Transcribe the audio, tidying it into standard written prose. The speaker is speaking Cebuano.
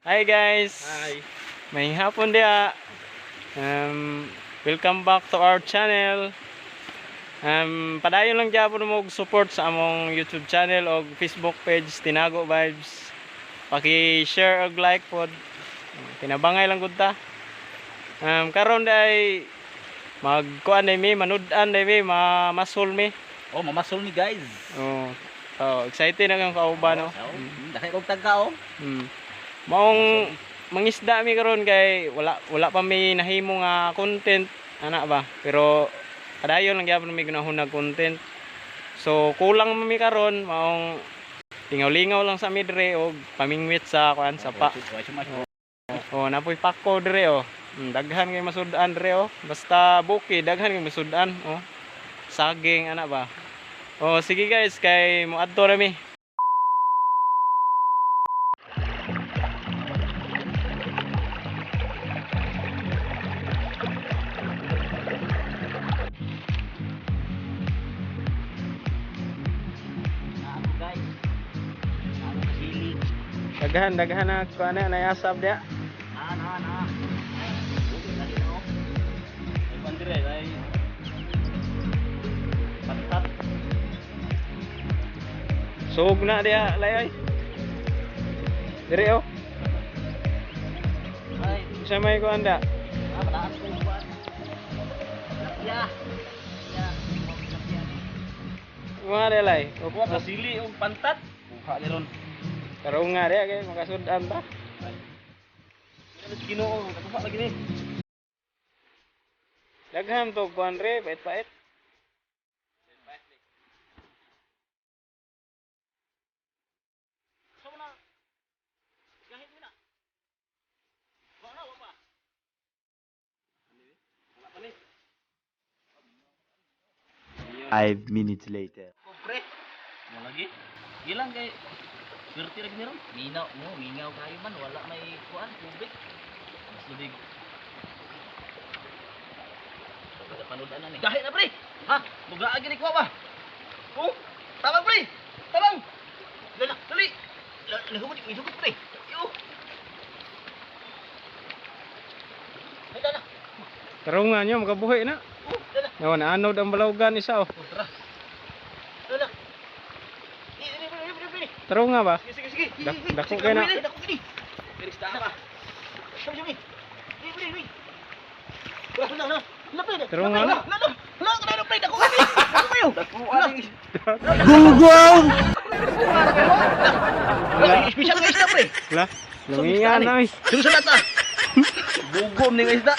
Hi guys. Hi. May hapon dia. Welcome back to our channel. Padayon lang gyapon mo og support sa among YouTube channel og Facebook page Tinago Vibes. Paki-share og like pod. Tinabangay lang gud ta. Karon day magkuan day mi, manud-an day mi, mamasol mi. Oh, mamasol ni guys. Oh. Oh, excited na kang kauban, no? Oh, dahil kog tagka oh. Maong mangisda mi karon kay wala wala pa mi nahimo nga content ana ba, pero padayon lang gyapon mi gunahon na content, so kulang man mi karon, maong lingaw-lingaw lang sa mi dire og pamingwit sa kuan sa pa. Oh, napoy pako dire oh. Daghan kay masud-an dire oh, basta bukid daghan kay masud-an oh, saging ana ba. Oh, sige guys, kay moadto ra mi. Ano guys? Ano sili? Daghan daghan na kuan na nayasab dia. Na na na. Okay na din oh. Ay pandire ay. Patat. Sug na dia layoy. Dire oh. Ay, Sa may kuan da. ah, padaan ko kuan. Lapya. Ya, lapya. Mga dia lay. Kuha ka sili og pantat. Kuha ni ron. Karon nga dia kay makasud-an ta. Ay. Ano Ginoo, nakuha lagi ni. Daghan to kuan re, pait-pait. Sa na. Gahit mo na. Wa na, wa pa. Wala pa ni. 5 minutes later. Pre. Mo lagi. Gilang kay swerte ra gini ron. Minaw mo, mingaw kayo man wala may kuan tubig. Mas lubig. Kada panood na ni. Gahi na pre. Ha? Bugaa gini kuha ba? Oh, tabang pre. Tabang. Dali, dali. Lahugot, isugot pre. Yo. Ay, dala. Karon nga nyo makabuhi na. Oh, dala. Nawa na anod ang balawgan isa oh. Oh, tara. Dala. Ini, ini, ini, ini, ini. Taro nga ba? Sige, sige, sige. Dako kayo na. Dako kini. Bilis ta pa. Sabi sabi. Di di di. Wala na na. Wala pre. Taro nga na. Wala na. Wala ka na pre. Dako kini. Dako kayo. Dako ani. Gunggong! Wala. Special nga isda pre. Wala. Lungingan na eh. Sino sa lata? Bugom ni nga isda.